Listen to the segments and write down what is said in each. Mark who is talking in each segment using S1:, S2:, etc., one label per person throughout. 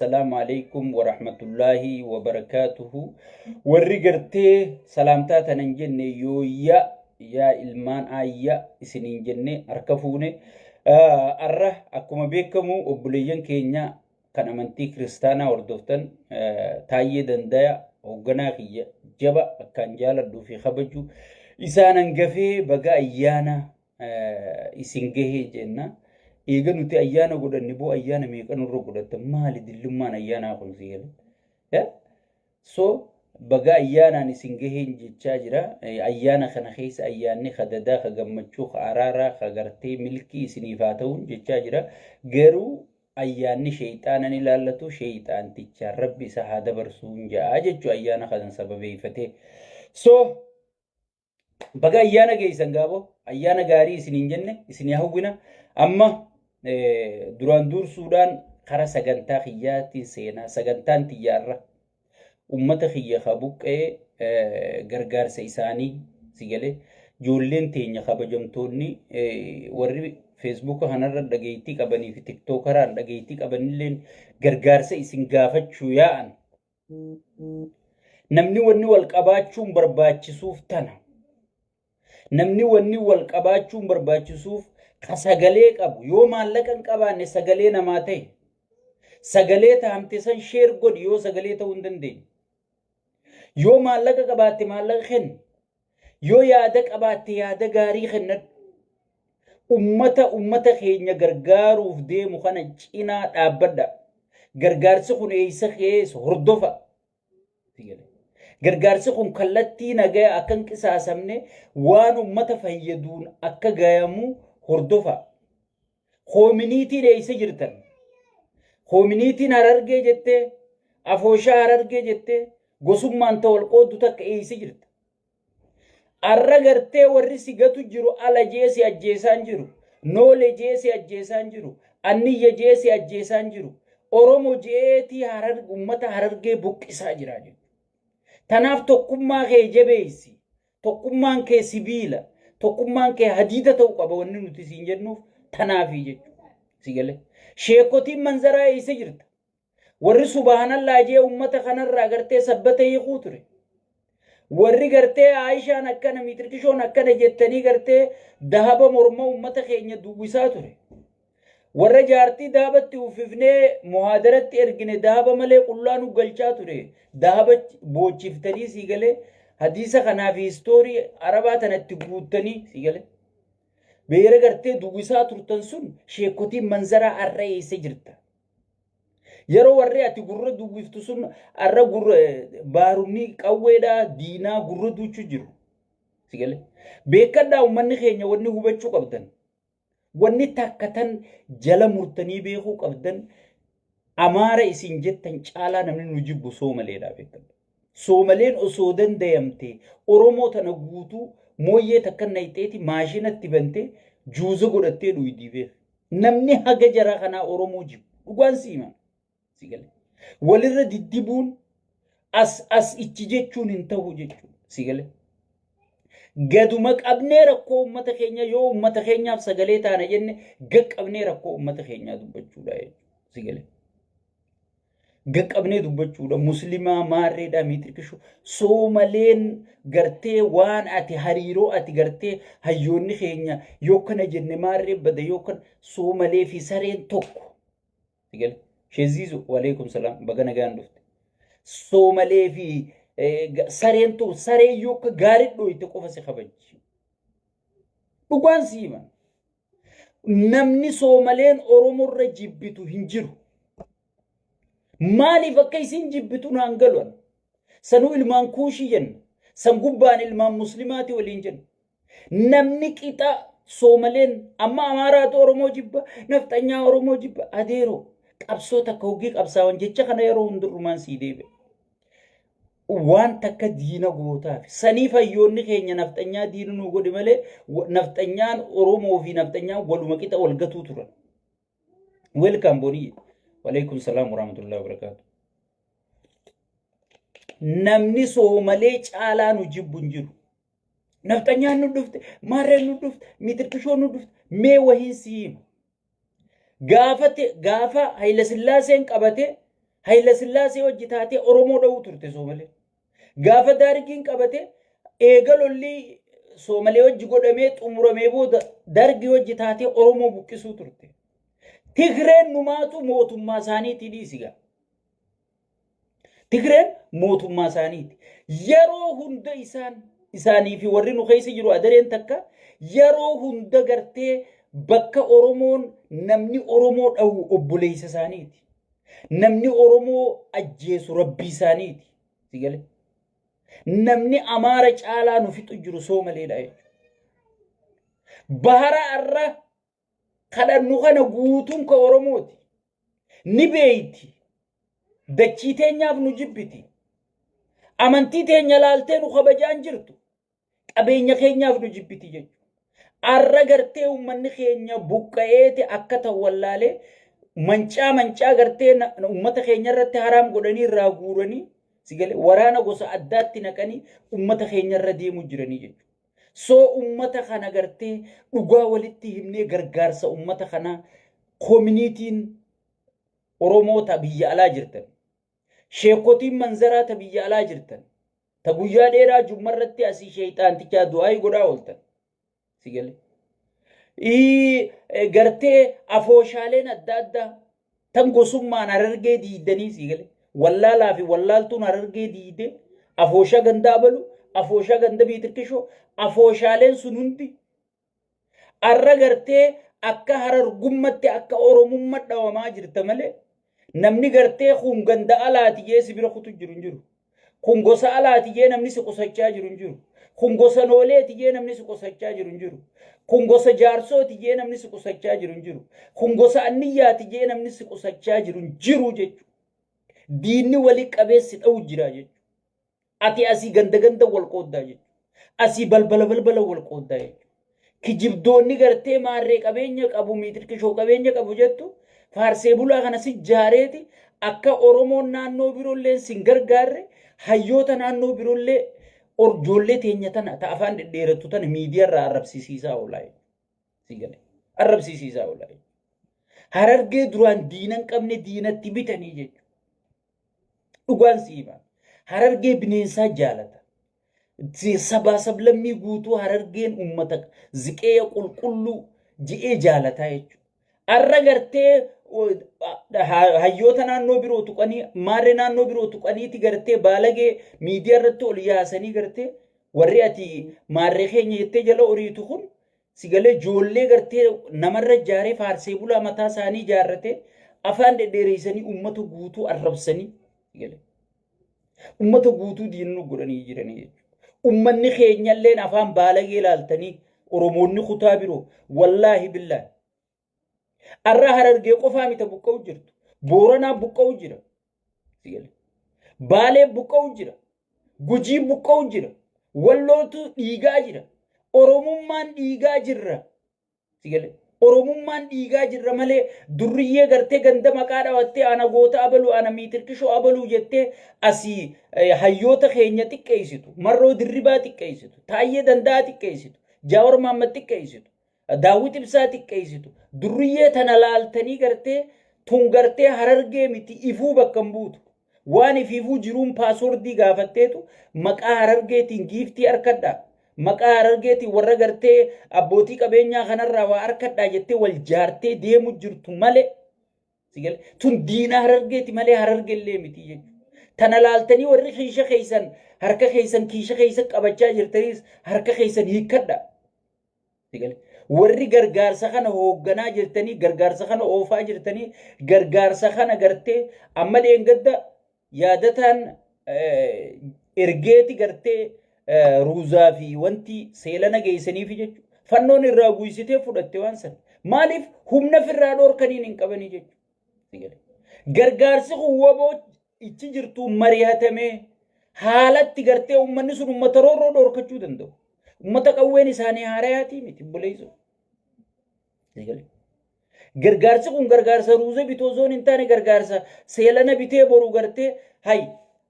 S1: Assalaamu alaikum warahmatullaahi wabarakaatuhu. Warri gartee salaamtaa tana hin jenne yooyya yaa ilmaan aayya isiniin jenne harka fuune. Arra akkuma beekamu obboleeyyan keenya kan amantii kiristaanaa hordoftan Taayyee Dandaya hoogganaa kiyya jaba akkaan jaaladhuu fi kabaju isaan hangafee baga ayyaana isin gahee jenna. Eega nuti ayyaana godhanne boo ayyaana meeqa nurra godhattan maali dillummaan ayyaanaa kun si gale. So baga ayyaanaan isin gaheen jechaa jira. Ayyaana kana keessa ayyaanni ka dadaa, ka gammachuu, ka araaraa, ka gartee milkii isiniif haa ta'uun jechaa jira. Garuu ayyaanni sheeyxaana ni laallatu sheeyxaantichaan rabbi isa haa dabarsuun ja'a jechuu ayyaana kana sababeeffatee. So Baga ayyaana geessan gaaboo ayyaana gaarii isiniin jenne isinii hawwina amma duraan dursuudhaan kara sagantaa kiyyaatiin seenaa sagantaan tiyyaarra ummata kiyya ka buqqee gargaarsa isaanii si galee ijoolleen teenya kabajamtoonni warri feesbuuka kanarra dhageettii qabanii fi tiktookaraan dhageettii qabanilleen gargaarsa isin gaafachuu yaa'an. Namni wanni wal qabaachuun barbaachisuuf tana. Namni wanni wal qabaachuun barbaachisuuf ka sagalee qabu yoo maallaqa hin qabaanne sagalee namaa ta'e. Sagalee taamte san sheer godhi yoo sagalee ta'uu hin dandeenye. Yoo maallaqa qabaatte maallaqa kenni. Yoo yaada qabaatte yaada gaarii kennadhu. Ummata ummata keenya gargaaruuf deemu kana cinaa dhaabbadha. Gargaarsi kun eessa keessa hordofa. Gargaarsi kun kallattii nagaya akka hin qisaasamne waan ummata fayyaduun akka gayamu hordofa. Koominiitiin eessa jirtan? Koominiitiin Harargee jettee, Afooshaa Harargee jettee, gosummaan ta wal qooddu takka eessa jirta? Arra gartee warri si gatu jiru ala jee si ajjeesaan jiru. Noole jee si ajjeesaan jiru. Anniyya jee si ajjeesaan jiru. Oromo jeetii harar ummata Harargee buqqisaa jira jechuudha. Tanaaf tokkummaa kee jabeessi. Tokkummaan kee sibiila. Tokkummaan kee hadiida ta'uu qaba wanni nuti siin jennuuf tanaafi jechuudha. Si galee. Sheekotiin manzaraa eessa jirta? Warri subaahanallaa jee ummata kanarraa gartee sabbata hiikuu ture. Warri gartee Aayishaan akkana miitirkishoon akkana jettanii gartee dahaba morma ummata keenya duwwisaa ture. Warra jaartii dahabatti uffifnee muhaadaratti ergine dahaba malee qullaa nu galchaa ture. Dahaba boochiftanii sii galee hadiisa kanaa fi istoorii arabaa tanatti guuttanii sii galee. Beera gartee duwwisaa turtan sun sheekotiin manzaraa arra eessa jirta? Yeroo warri ati gurra duwwiftu sun arra gurra baarumni qawweedhaa diinaa gurra duuchuu jiru. Si galee? Beekadhaa uummanni keenya wanni hubachuu qabdan. Wanni takka tan jala murtanii beekuu qabdan Amaara isin jettan caalaa namni nu jibbu Soomaleedhaa beekadha. Soomaleen osoo dandayamte Oromoo tana guutuu mooyyee takka nayxeeti maashinatti bantee juuza godhattee dhuydii beek. Namni haga jaraa kanaa Oromoo jibbu. Dhugaan si hima. Si galee. Walirra diddibuun as as ichi jechuun hin ta'u jechuudha. Si galee. Gaduma qabnee rakkoo uummata keenya yoo uummata keenyaaf sagalee taana jenne gaqqabnee rakkoo uummata keenyaa dubbachuudha jechuudha. Si galee. Gaqqabnee dubbachuudha. Muslimaa maarreedhaa miitirkishuu soomaleen gartee waan ati hariiroo ati gartee hayyoonni keenya yoo kana jenne maarree bada yoo kana soomalee fi sareen tokko. Si galee. Sheeziizu waleekum salaam baga nagaan dhufte. Soomalee fi sareen tokko sareen yoo akka gaarii dhooyte qofa si kabajji. Dhugaan si hima. Namni soomaleen Oromorra jibbitu hin jiru. Maaliif akka isin jibbitu naan galu ani. Sanuu ilmaan kuushii jenna. San gubbaan ilmaan muslimaati waliin jenna. Namni qixa soomaleen amma Amaaraatu Oromoo jibba, nafxanyaa Oromoo jibba. Adeeroo qabsoo takka hoggii qabsaawan jecha kana yeroo hundurrumaan sii deebi'a. Waan takka diina gootaaf saniif hayyoonni keenya nafxanyaa diina nu godhe malee nafxanyaan Oromoo fi nafxanyaan waluma qixa wal gatuu turan. Welcome Boniyye. Walaikum salaam warahmatullahi wabarakatuh. Namni soomalee caalaa nu jibbu hin jiru. Nafxanyaan nu dhufte, maarreen nu dhufte, mitirkishoon nu dhufte, mee wahiin sii hima. Gaafa Haayilasillaaseen qabate Hayila Sillaasee wajji taatee Oromoo dha'uu turte Soomalee. Gaafa Daargiin qabate eega lolli Soomalee wajji godhamee xumuramee booda Dargii wajji taatee Oromoo buqqisuu turte. Tigreen numaatu mootummaa isaaniitii dhiisi gaa. Tigreen mootummaa isaaniiti. Yeroo hunda isaan isaanii fi warri nu keessa jiru adareen takka yeroo hunda gartee bakka Oromoon namni Oromoo dhawu obboleessa isaaniiti. Namni Oromoo ajjeesu rabbii isaaniiti. Si galee? Namni Amaara caalaa nu fixu jiru Soomaleedha jechuudha. Bahara arra kadhannu kana guutuun ka Oromooti. Ni beeyti. Dachii teenyaaf nu jibbiti. Amantii teenya laaltee nu kabajaan jirtu. Qabeenya keenyaaf nu jibbiti jechuudha. Arra gartee uummanni keenya buqqa'eeti akka ta'u wallaalee mancaa mancaa gartee uummata keenya irratti haraam godhanii irraa guuranii sigalee waraana gosa addaatti naqanii uummata keenya irra deemuu jiranii jechuudha. So ummata kana gartee dhugaa walitti himnee gargaarsa ummata kanaa koominiitiin Oromoo ta biyya alaa jirtan, sheekotiin manzaraa ta biyya alaa jirtan, ta guyyaa dheeraa jummarratti asii sheeyxaantichaa du'aayii godhaa ooltan. Si galee. Gartee afooshaaleen adda addaa tan gosummaan Harargee diidanii si galee. Wallaalaa fi wallaaltuun Harargee diidee afooshaa ganda abalu, afooshaa ganda biitirkishoo, afooshaaleen sun hundi arra gartee akka Harargummatti akka Oromumma dhawamaa jirta malee namni gartee kun ganda alaati jee si bira kutu jiru hin jiru. Kun gosa alaati jee namni si qusachaa jiru hin jiru. Kun gosa nooleeti jee namni si qusachaa jiru hin jiru. Kun gosa jaarsooti jee namni si qusachaa jiru hin jiru. Kun gosa anniyyaati jee namni si qusachaa jiru hin jiru jechuudha. Diinni wali qabee si dha'u jira jechuudha. Ati asii ganda ganda wal qooddaa jechuudha. Asii balbala balbala wal qooddaa jechuudha. Kijibdoonni gartee maarree qabeenya qabu miitirkishoo qabeenya qabu jettu faarsee bulaa kana si jaareeti akka Oromoon naannoo biroollee sin gargaarre hayyoota naannoo biroollee orjoollee teenya tana ta afaan dhedheerattu tana miidiyaarraa arrabsisiisaa oolaa si gale arrabsisiisaa oolaa Harargee duraan diina hin qabne diinatti bitanii jechuudha. Dhugaan si hima. Harargee bineensaa jaalata. Sabaa sablammii guutuu Harargeen uummata ziqeeya qulqulluu je'ee jaalataa jechuudha. Arra gartee hayyoota naannoo biroo tuqanii maarree naannoo biroo tuqaniiti gartee baalagee miidiyaa irratti ol yaasanii gartee warri ati maarree keenya jettee jala oriitu kun sigalee ijoollee gartee namarra ijaaree faarsee bulaa mataa isaanii ijaarratee afaan dhedheereessanii uummata guutuu arrabsanii sigalee. Ummata guutuu diinnu godhanii jiranii jechuudha. Ummanni keenyalleen afaan baalagee ilaaltanii Oromoonni kutaa biroo wallaahi billaahi. Arra Harargee qofaa mita buqqa'u jirtu. Booranaa buqqa'u jira. Baalee buqqa'u jira. Gujii buqqa'u jira. Wallootu dhiigaa jira. Oromummaan dhiigaa jirra. Si galee? Oromummaan dhiigaa jirra malee durriyyee gartee ganda maqaa dhawattee ana goota abaluu ana miitirkishoo abaluu jettee asii hayyoota keenya xiqqeessitu marroo dirribaa xiqqeessitu taayyee danda'aa xiqqeessitu jaawar maammad xiqqeessitu daawwit ibsaa xiqqeessitu durriyyee tana laaltanii gartee tun gartee harargee miti ifuu bakka hin buutu Waan ifiifuu jiruun paaswordii gaafatteetu maqaa Harargeetiin giiftii arkadhaa, maqaa Harargeetiin warra gartee abbootii qabeenyaa kanarraa waa arkadhaa jettee wal jaartee deemu jirtu malee si galee tun diina Harargeeti malee Harargellee miti jechuudha. Tana laaltanii warri kiisha keessan harka keessan kiisha keessa qabachaa jirtanis harka keessan hiikkadhaa. Warri gargaarsa kana hoogganaa jirtanii, gargaarsa kana oofaa jirtanii, gargaarsa kana gartee amma dheengadda yaadataan ergeeti gartee ruuzaa fi wanti seelana geessaniifi jechuudha. Fannoon irraa guysitee fudhatte waan sana. Maaliif humna firraa dhoorkaniin hin qabanii jechuudha. Gargaarsi kun waboo ichi jirtu mari'atamee haalatti gartee uummanni sun uummata roorroo dhoorkachuu danda'u. Uummata qawween isaanii haarayaatii miti obboleessoo. Gargaarsi kun gargaarsa ruuza bitoo osoo hin taane gargaarsa seelana bitee boru gartee hay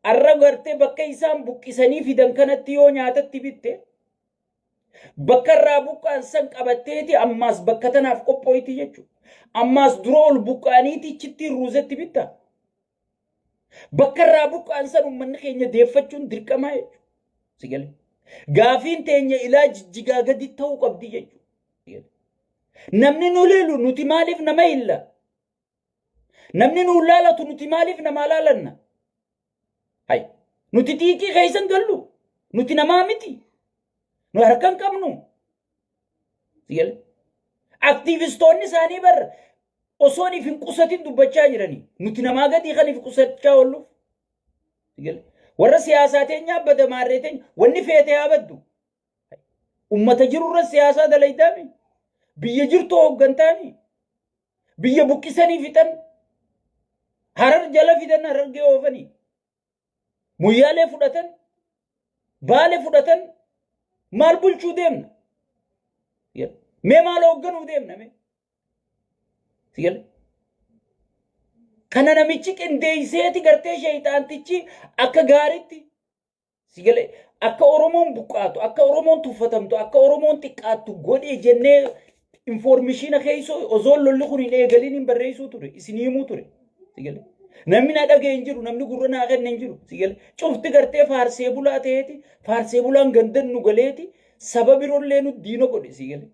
S1: arra gartee bakka isaan buqqisanii fidan kanatti yoo nyaatatti bitte bakka irraa buqqaan san qabatteeti ammaas bakka tanaaf qophooyti jechuudha. Ammaas dura ol buqqaaniiti ichitti ruuzatti bitta. Bakka irraa buqqa'an san uummanni keenya deeffachuun dirqamaa jechuudha. Si galee? Gaafiin teenya ilaa jijjigaa gadi ta'uu qabdi jechuudha. Namni nu leelu nuti maaliif nama illa? Namni nu laalatu nuti maaliif namaa laalanna? Hay nuti xiiqii keessan gallu nuti namaa miti. Nu harka hin qabnu. Si galee? Aktiivistoonni isaanii bar osoon if hin qusatin dubbachaa jiranii. Nuti namaa gadii kan if qusachaa oolluuf. Warra siyaasaa teenyaa bada maarree teenya wanni feete haa baddu. Ummata jirurra siyaasaa dalaydaami. Biyya jirtu hooggantaami. Biyya buqqisanii fixan. Harar jala fidan harargee oofanii. Muyyaalee fudhatan. Baale fudhatan. Maal bulchuu deemna? Mee maal hoogganuu deemna mee? Si gale? Kana namichi qindeeyseeti gartee sheeyxaantichi akka gaaritti si gale akka Oromoon buqqaatu, akka Oromoon tuffatamtu, akka Oromoon xiqqaattu godhe jennee infoormishiina keessoo osoo lolli kun hin eegaliin hin barreessuu ture, isin himuu ture. Si gale? Namni na dhaga'e hin jiru, namni gurra naa kenne hin jiru. Si gale? Cufti gartee faarsee bulaa ta'eeti, faarsee bulaan gandan nu galeeti, saba biroollee nu diina godhe si gale.